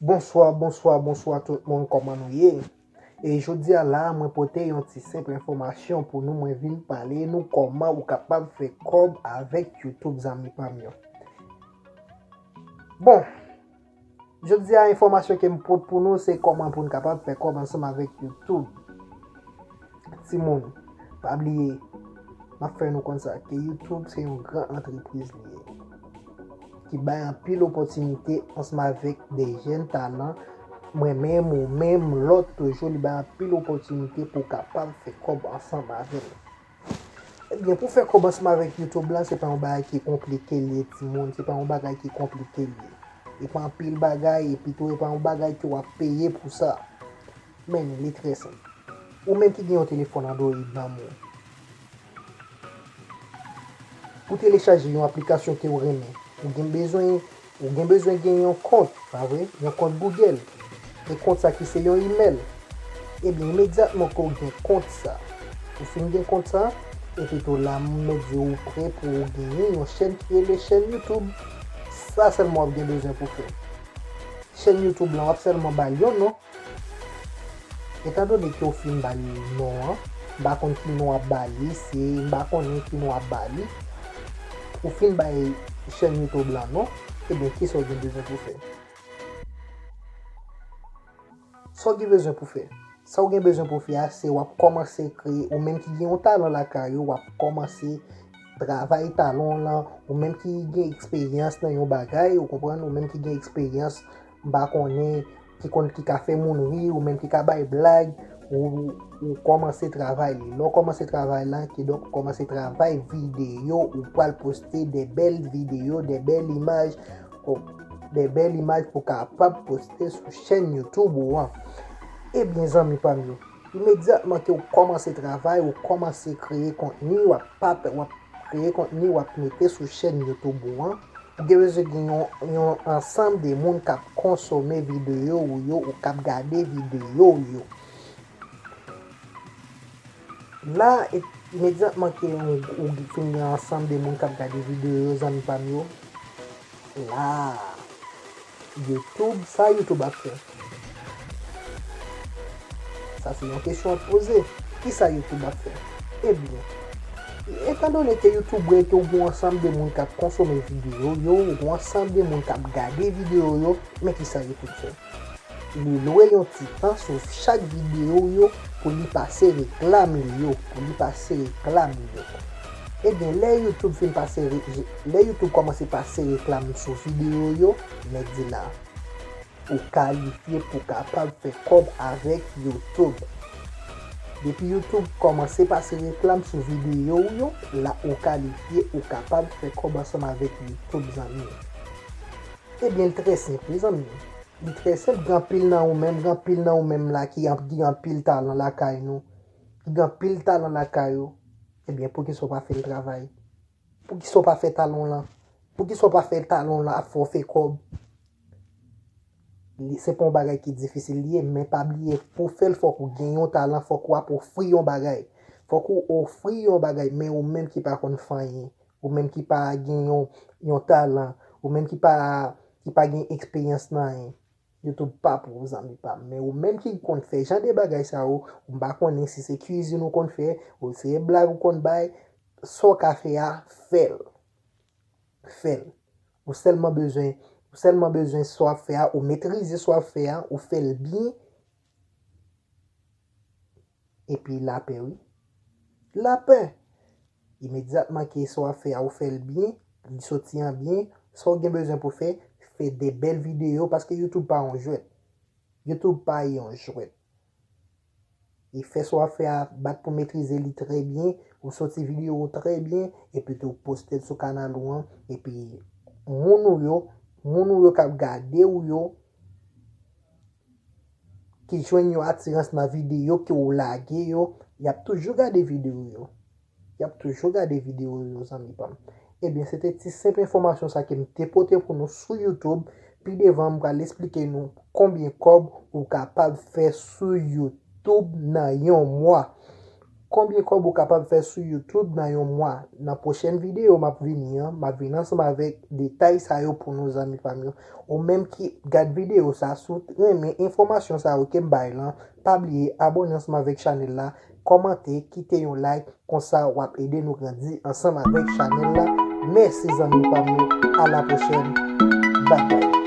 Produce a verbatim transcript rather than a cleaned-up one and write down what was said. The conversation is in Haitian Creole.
Bonswa, bonswa, bonswa tout moun, kòman nou ye? E jodi a la, mwen pote yon ti senp enfòmasyon pou nou, mwen vin pale nou kòman ou kapab fè kòb avèk YouTube, zanmi pa m yo. Bon, jodi a, enfòmasyon ke m pot pou nou, se kòman pou n kapab fè kòb ansanm avèk YouTube. Timoun, pa bliye, m ap fè nou konn sa, ke YouTube se yon gran antrepriz li ye, ki bay anpil opòtinite ansanm avèk de jèn talan. Mwen menm, ou menm, lòt toujou, li bay anpil opòtinite pou w kapab fè kòb ansanm avè l. Ebyen, pou fè kòb ansanm avèk YouTube lan, se pa yon bagay ki konplike li ye, timoun, se pa yon bagay ki konplike li ye. E pa anpil bagay, epi tou, e pa yon bagay ke w ap peye pou sa. Men, li trè senp. Ou menm ki gen yon telefòn Android nan men w, pou telechaje yon aplikasyon ke w renmen, ou gen bezwen, ou gen bezwen gen yon kont, pa vre? Yon kont Google. E kont sa ki se yon imèl. Ebyen, imedyatman ke w gen kont sa, ou fin gen kont sa, epi tou la, m mèt di ou prè pou w genyen yon chèn ki rele chèn YouTube. Sa sèlman w ap gen bezwen pou fè. Chèn YouTube lan, w ap sèlman ba l yon non. Etandone ke w fin ba li non an, m pa konn ki non w ap ba li, se m pa konnen ki non w ap ba li. Ou fin bay chèn YouTube lan non, ebyen, kisa w gen bezwen pou fè? Sa w gen bezwen pou fè? Sa w gen bezwen pou fè a, se w ap kòmanse kreye, ou menm ki gen yon talan lakay ou, w ap kòmanse travay talan w lan, ou menm ki gen eksperyans nan yon bagay, ou konprann, ou menm ki gen eksperyans, m pa konnen, ki konn, ki ka fè moun ri, ou menm ki ka bay blag, ou, ou kòmanse travay li. Lè w kòmanse travay la, kidonk ou kòmanse travay videyo, ou pral poste de bèl videyo, de bèl imaj, de bèl imaj pou w kapab poste sou chèn YouTube ou an. Ebyen, zanmi pa m yo, imedyatman ke w kòmanse travay, ou kòmanse kreye kontni, w ap pa, w ap kreye kontni, w ap mete sou chèn YouTube ou an, ou gen bezwen gen yon, yon ansanm de moun k ap konsome videyo ou yo, ou k ap gade videyo ou yo. La, e, imedyatman ke ou, ou fin gen ansanm de moun k ap gade videyo yo, zanmi pa m yo, la, YouTube, sa YouTube ap fè? Sa se yon kesyon ap poze. Kisa YouTube ap fè? Ebyen, etandone ke YouTube wè ke w gen yon ansanm de moun k ap konsome videyo yo, w gen yon ansanm de moun k ap gade videyo yo, men kisa YouTube fè? Li lwe yon ti tan sou chak videyo w yo pou li pase reklam li yo, pou li pase reklam li yo. Ebyen, lè YouTube fin pase re-, lè YouTube kòmanse pase reklam sou videyo w yo, nèg di la, ou kalifye pou kapab fè kòb avèk YouTube. Depi YouTube kòmanse pase reklam sou videyo w yo, la ou kalifye, ou kapab fè kòb ansanm avèk YouTube, zanmi. Ebyen, l trè senp, wi, zanmi. Li trè senp, gen anpil nan ou menm, gen anpil nan ou menm la ki an-, gen anpil talan lakay nou, ki gen anpil talan lakay ou. Ebyen, poukisa w pa fè l travay? Poukisa w pa fè talan w lan? Poukisa w pa fè talan w lan ap fè w fè kòb? Li, se pa yon bagay ki difisil li ye, men pa bliye, pou fè l, fòk ou gen yon talan, fòk ou ap ofri yon bagay. Fòk ou ofri yon bagay, men ou menm ki pa konn fè anyen, ou menm ki pa gen yon, yon talan, ou menm ki pa, ki pa gen eksperyans nan anyen, YouTube pa pou ou, zanmi pa m. Men ou menm ki konn fè jan de bagay sa yo, m pa konnen si se kwizin ou konn fè, ou se blag ou konn bay, sa w ka fè a, fè l. Fè l. Ou sèlman bezwen, ou sèlman bezwen sa w ap fè a, ou metrize sa w ap fè a, ou fè l byen. Epi lapè, wi. Lapè. Imedyatman ke sa w ap fè a, ou fè l byen, li soti an byen, sa w gen bezwen pou fè, fè de bèl videyo, paske YouTube pa yon jwèt. YouTube pa yon jwèt. E fè sa w ap fè a, bat pou metrize li trè byen, ou soti videyo ou trè byen, epi tou poste l sou kanal ou an, epi moun ou yo, moun ou yo k ap gade w yo, ki jwenn yon atirans nan videyo ke w lage yo, y ap toujou gade videyo yo. Y ap toujou gade videyo yo, zanmi pa m. Ebyen, se te ti senp enfòmasyon sa ke m te pote pou nou sou YouTube. Pi devan, m pral esplike nou konbyen kòb ou kapab fè sou YouTube nan yon mwa. Konbyen kòb ou kapab fè sou YouTube nan yon mwa? Nan pwochèn videyo m ap vini an, m ap vin ansanm avèk detay sa yo pou nou, zanmi pa m yo. Ou menm ki gad videyo sa, si w renmen enfòmasyon sa yo ke m bay lan, pa bliye abòne ansanm avèk chanèl la, kòmante, kite yon like, konsa w ap ede nou grandi ansanm avèk chanèl la. Mèsi, zanmi pa m yo. A la pwochèn. Bye bye.